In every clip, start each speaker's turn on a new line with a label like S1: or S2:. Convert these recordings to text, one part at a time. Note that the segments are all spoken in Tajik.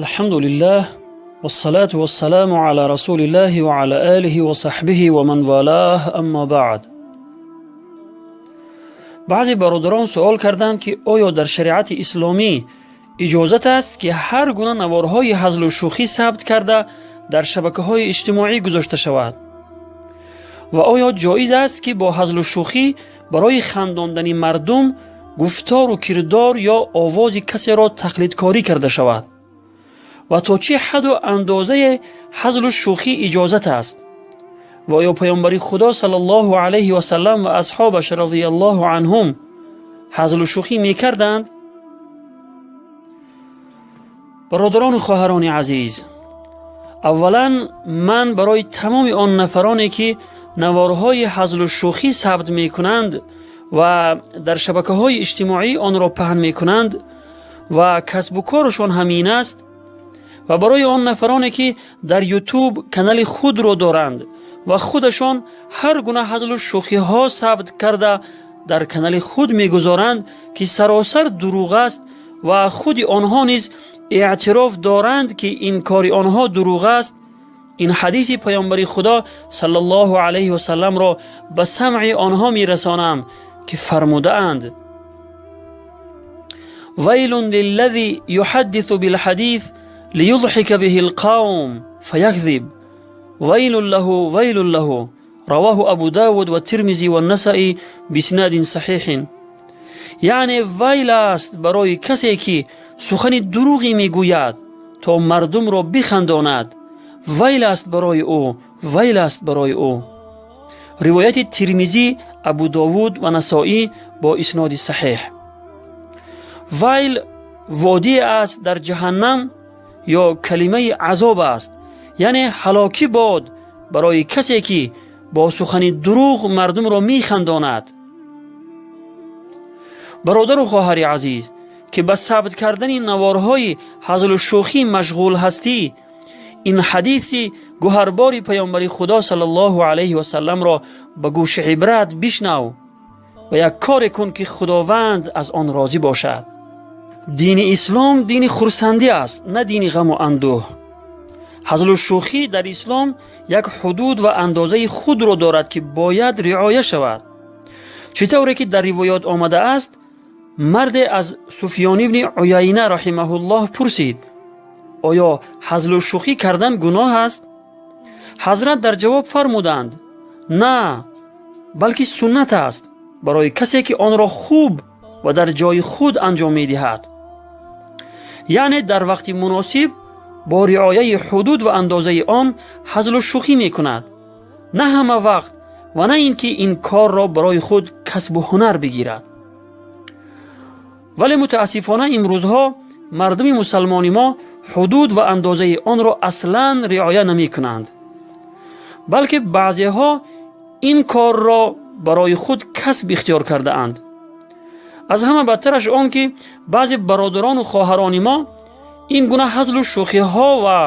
S1: الحمد لله والصلاة والسلام على رسول الله وعلى آله وصحبه ومن والاه أما بعد. Баъзе бародарон суол карданд, ки оё дар шариати исломӣ иҷозат аст, ки ҳар гуна наворҳои ҳазлу шӯхӣ сабт карда дар шабакаҳои иҷтимоӣ гузошта шавад ва оё ҷоиз аст, ки бо ҳазлу шӯхӣ барои хандондани мардум гуфтору кирдор ё овози касеро тақлидкорӣ карда шавад ва то чӣ ҳадду андозае ҳазлу шӯхӣ иҷозат аст ва оё Паёмбари Худо саллаллоҳу алайҳи васаллам ва асҳобаш разияллоҳу анҳум ҳазлу шӯхӣ мекарданд? Бародарону хоҳарони азиз, аввалан ман барои тамоми он нафароне, ки наворҳои ҳазлу шӯхӣ сабт мекунанд ва дар шабакаҳои иҷтимоӣ онро паҳн мекунанд ва касбу корашон ҳамин аст, ва барои он нафароне, ки дар Ютуб канали худро доранд ва худашон ҳар гуна ҳазлу шӯхиҳо сабт карда дар канали худ мегузоранд, ки саросар дурӯғ аст ва худи онҳо низ эътироф доранд, ки ин кори онҳо дурӯғ аст, ин ҳадиси Паёмбари Худо саллаллоҳу алайҳи васалламро ба самъи онҳо мерасонам, ки фармудаанд: ويل للذي يحدث بالحديث ليضحك به القوم فيكذب ويل له ويل له. رواه أبو داود والترمذي والنسائي بإسناد صحيح. Яъне вайл аст барои касе, ки сухани дурӯғе мегӯяд, то мардумро бихандонад. Вайл аст барои ӯ, вайл аст барои ӯ. Ривояти Тирмизӣ, Абу Довуд ва Насоӣ бо исноди саҳеҳ. Вайл водие аст дар ҷаҳаннам ё калимаи азоб аст, яъне ҳалокӣ бод барои касе, ки бо сухани дурӯғ мардумро механдонад. Бародару хоҳари азиз, ки ба сабт кардани наворҳои ҳазлу шӯхӣ машғул ҳастӣ, ин ҳадиси гуҳарбори Паёмбари Худо саллаллоҳу алайҳи васалламро ба гӯши ибрат бишнав ва як коре кун, ки Худованд аз он розӣ бошад. Дини ислом дини хурсандӣ аст, на дини ғаму андӯҳ. Ҳазлу шӯхӣ дар ислом як ҳудуд ва андозаи худро дорад, ки бояд риоя шавад. Чӣ тавре ки дар ривоят омадааст, марде аз Суфён ибни Уяйна раҳимаҳуллоҳ пурсид: «Оё ҳазлу шӯхӣ кардан гуноҳ аст?» Ҳазрат дар ҷавоб фармуданд: «На, балки суннат аст барои касе, ки онро хуб ва дар ҷои худ анҷом медиҳад, яъне дар вақти муносиб бо риояи ҳудуд ва андозаи он ҳазлу шӯхӣ мекунад, на ҳама вақт ва на ин ки ин корро барои худ касбу ҳунар бигирад». Вале мутаассифона имрӯзҳо мардуми мусалмони мо ҳудуд ва андозаи онро аслан риоя намекунанд, балки баъзеҳо ин корро барои худ касб ихтиёр кардаанд. Аз ҳама бадтараш он, ки баъзе бародарону хоҳарони мо ин гуна ҳазлу шӯхиҳо ва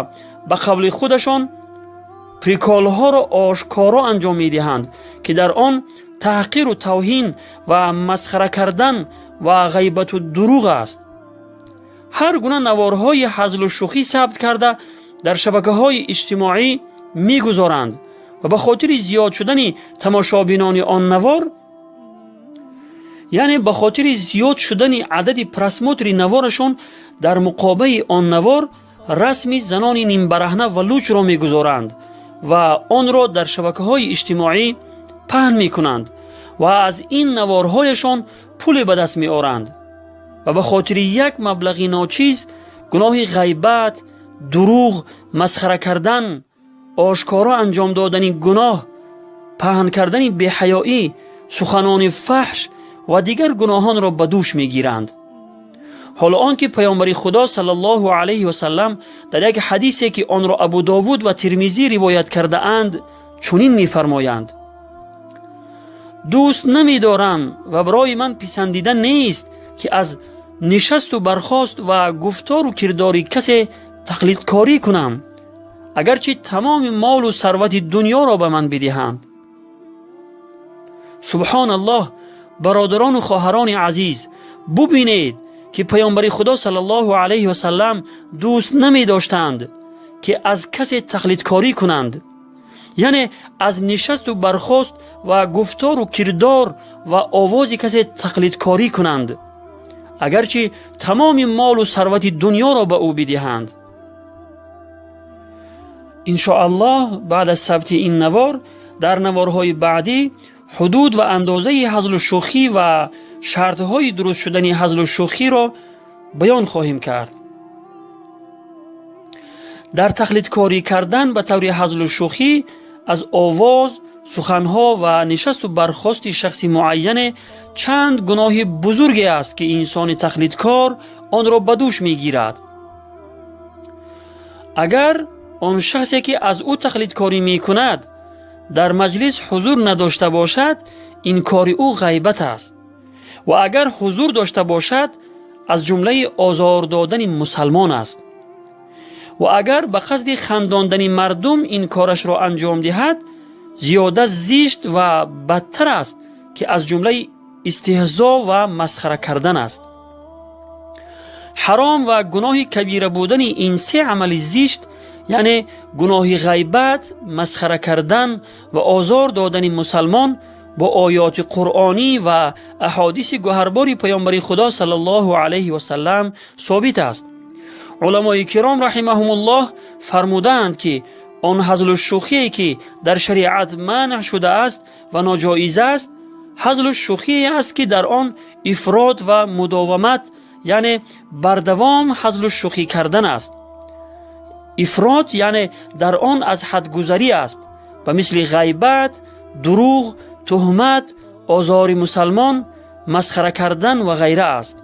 S1: ба қавли худашон приколҳоро ошкоро анҷом медиҳанд, ки дар он таҳқиру тавҳин ва масхара кардан ва ғайбату дурӯғ аст. Ҳар гуна наворҳои ҳазлу шӯхӣ сабт карда дар шабакаҳои иҷтимоӣ мегузоранд ва ба хотири зиёд шудани тамошобинони он навор, яъне ба хотири зиёд шудани адади просмотри наворашон, дар муқобили он навор расми занони нимбараҳна ва лучро мегузоранд ва онро дар шабакаҳои иҷтимоӣ паҳн мекунанд ва аз ин наворҳояшон пуле ба даст меоранд ва ба хотири як маблағи ночиз гуноҳи ғайбат, дурӯғ, масхара кардан, ошкоро анҷом додани гуноҳ, паҳн кардани беҳаёӣ, суханони фаҳш ва дигар гуноҳонро ба дӯш мегиранд. Ҳоло он ки Паёмбари Худо саллаллоҳу алайҳи васаллам дар як ҳадисе, ки онро Абу Довуд ва Тирмизӣ ривоят кардаанд, чунин мефармоянд: «Дӯст намедорам ва барои ман писандида нест, ки аз нишасту бархост ва гуфтору кирдори касе тақлидкорӣ кунам, агарчи тамоми молу сарвати дунёро ба ман бидиҳанд». Субҳоналлоҳ! Бародарону хоҳарони азиз, бубинед, ки ки паёмбари Худо саллаллоҳу алайҳи васаллам дӯст намедоштанд, ки аз касе тақлидкорӣ кунанд, яъне аз нишасту бархост ва гуфтору кирдор ва овози касе тақлидкорӣ кунанд, агарчи тамоми молу сарвати дунёро ба ӯ бидиҳанд. Иншоаллоҳ, баъд аз сабти ин навор дар наворҳои баъдӣ ҳудуд ва андозаи ҳазлу шӯхӣ ва шартҳои дуруст шудани ҳазлу шӯхиро баён хоҳем кард. Дар тақлидкорӣ кардан ба таври ҳазлу шӯхӣ аз овоз, суханҳо ва нишасту бархости шахси муайяне чанд гуноҳи бузурге аст, ки инсони тақлидкор онро ба дӯш мегирад. Агар он шахсе, ки аз ӯ тақлидкорӣ мекунад, дар маҷлис ҳузур надошта бошад, ин кори ӯ ғайбат аст ва агар ҳузур дошта бошад, аз ҷумлаи озор додани мусалмон аст ва агар ба қасди хандондани мардум ин корашро анҷом диҳад, зиёда зишт ва бадтар аст, ки аз ҷумлаи истиҳзо ва масхара кардан аст. Ҳаром ва гуноҳи кабира будани ин се амали зишт, яъне гуноҳи ғайбат, масхара кардан ва озор додани мусалмон, бо оёти қуръонӣ ва аҳодиси гӯҳарбори паёмбари Худо саллаллоҳу алайҳи васаллам собит аст. Уламои киром раҳимаҳумуллоҳ фармудаанд, ки он ҳазлу шӯхие, ки дар шариат манъ шудааст ва ноҷоиз аст, ҳазлу шӯхие аст, ки дар он ифрот ва мудовамат, яъне бардавом ҳазлу шӯхӣ кардан аст. Ифрот, яъне дар он аз ҳадгузарӣ аст, ба мисли ғайбат, дурӯғ, туҳмат, озори мусалмон, масхара кардан ва ғайра аст.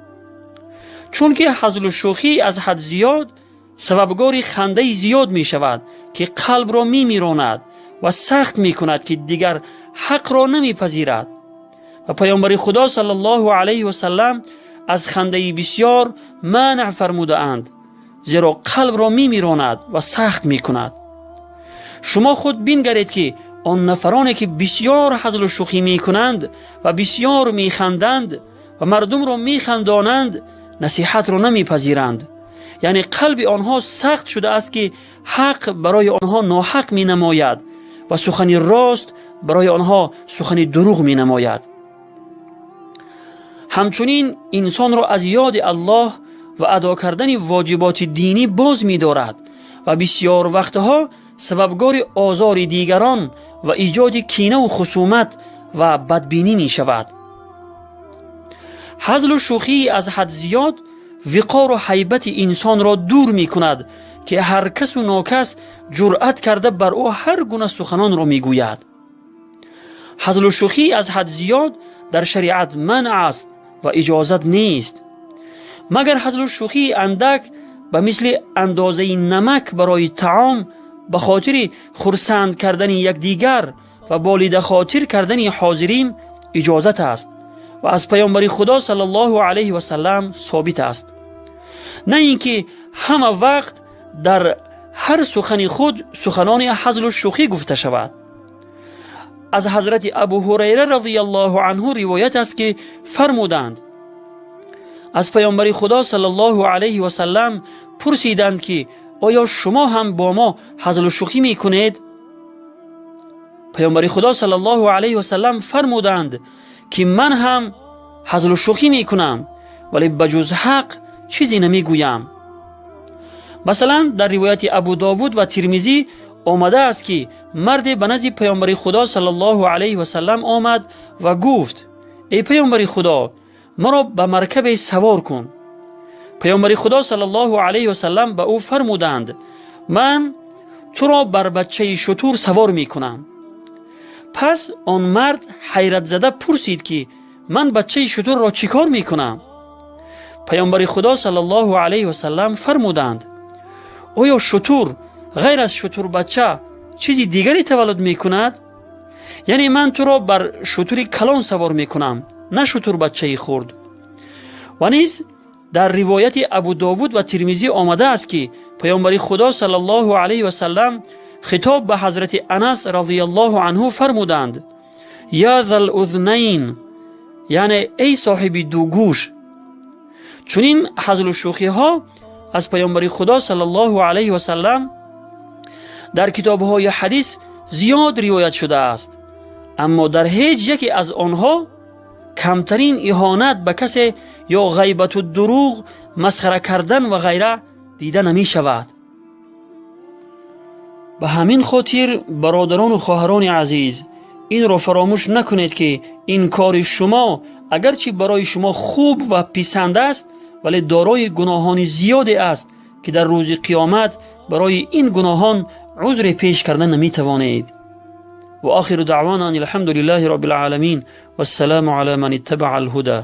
S1: Чунки ҳазлу шӯхӣ аз ҳад зиёд сабабгори хандаи зиёд мешавад, ки қалбро мемиронад ва сахт мекунад, ки дигар ҳақро намепазирад. Ва паёмбари Худо саллаллоҳу алайҳи васаллам аз хандаи бисьёр манъ фармудаанд, зеро қалбро мемиронад ва сахт мекунад. Шумо худ бингаред, ки он нафароне, ки бисьёр ҳазлу шӯхӣ мекунанд ва бисьёр механданд ва мардумро механдонанд, насиҳатро намепазиранд, яъне қалби онҳо сахт шудааст, ки ҳақ барои онҳо ноҳақ менамояд ва сухани рост барои онҳо сухани дурӯғ менамояд. Ҳамчунин инсонро аз ёди Аллоҳ ва адо кардани воҷиботи динӣ боз медорад ва бисьёр вақтҳо сабабгори озори дигарон ва иҷоди кинаву хусумат ва бадбинӣ мешавад. Ҳазлу шӯхии аз ҳад зиёд виқору ҳайбати инсонро дур мекунад, ки ҳар касу нокас ҷуръат карда бар ӯ ҳар гуна суханонро мегӯяд. Ҳазлу шӯхӣ аз ҳад зиёд дар шариат манъ аст ва иҷозат нест, магар ҳазлу шӯхии андак ба мисли андозаи намак барои таом ба хотири хурсанд кардани якдигар ва болидахотир кардани ҳозирин иҷозат аст ва аз паёмбари Худо саллаллоҳу алайҳи васаллам собит аст, на ин ки ҳама вақт дар ҳар сухани худ суханони ҳазлу шӯхӣ гуфта шавад. Аз ҳазрати Абу Ҳурайра разияллоҳу анҳу ривоят аст, ки фармуданд: аз паёмбари Худо саллаллоҳу алайҳи васаллам пурсиданд, ки оё шумо ҳам бо мо ҳазлу шӯхӣ мекунед? Паёмбари Худо саллаллоҳу алайҳи васаллам фармуданд, ки ман ҳам ҳазлу шӯхӣ мекунам, вале ба ҷуз ҳақ чизе намегӯям. Масалан, дар ривояти Абу Довуд ва Тирмизӣ омадааст, ки марде ба назди паёмбари Худо саллаллоҳу алайҳи васаллам омад ва гуфт: эй паёмбари Худо, маро ба маркабе савор кун. Паёмбари Худо саллаллоҳу алайҳи васаллам ба ӯ фармуданд: ман туро бар бачаи шутур савор мекунам. Пас он мард ҳайратзада пурсид, ки ман бачаи шутурро чӣ кор мекунам? Паёмбари Худо саллаллоҳу алайҳи васаллам фармуданд: оё шутур ғайр аз шутурбача чизи дигаре таваллуд мекунад? Яъне ман туро бар шутури калон савор мекунам, на шутурбачаи хурд. Ва низ дар ривояти Абу Довуд ва Тирмизӣ омадааст, ки паёмбари Худо саллаллоҳу алайҳи васаллам хитоб ба ҳазрати Анас разияллоҳу анҳу фармуданд: я залузнайн, яъне эй соҳиби ду гӯш. Чунин ҳазлу шӯхиҳо аз паёмбари Худо саллаллоҳу алайҳи васаллам дар китобҳои ҳадис зиёд ривоят шудааст, аммо дар ҳеҷ яке аз онҳо камтарин иҳонат ба касе ё ғайбату дурӯғ, масхара кардан ва ғайра дида намешавад. Ба ҳамин хотир, бародарону хоҳарони азиз, инро фаромӯш накунед, ки ин кори шумо агарчи барои шумо хуб ва писанд аст, вале дорои гуноҳони зиёде аст, ки дар рӯзи қиёмат барои ин гуноҳон узре пеш карда наметавонед. Ва охиру даъвона ан алҳамду лиллаҳи роббил оламин, вассаламу ала ман иттабаа алҳуда.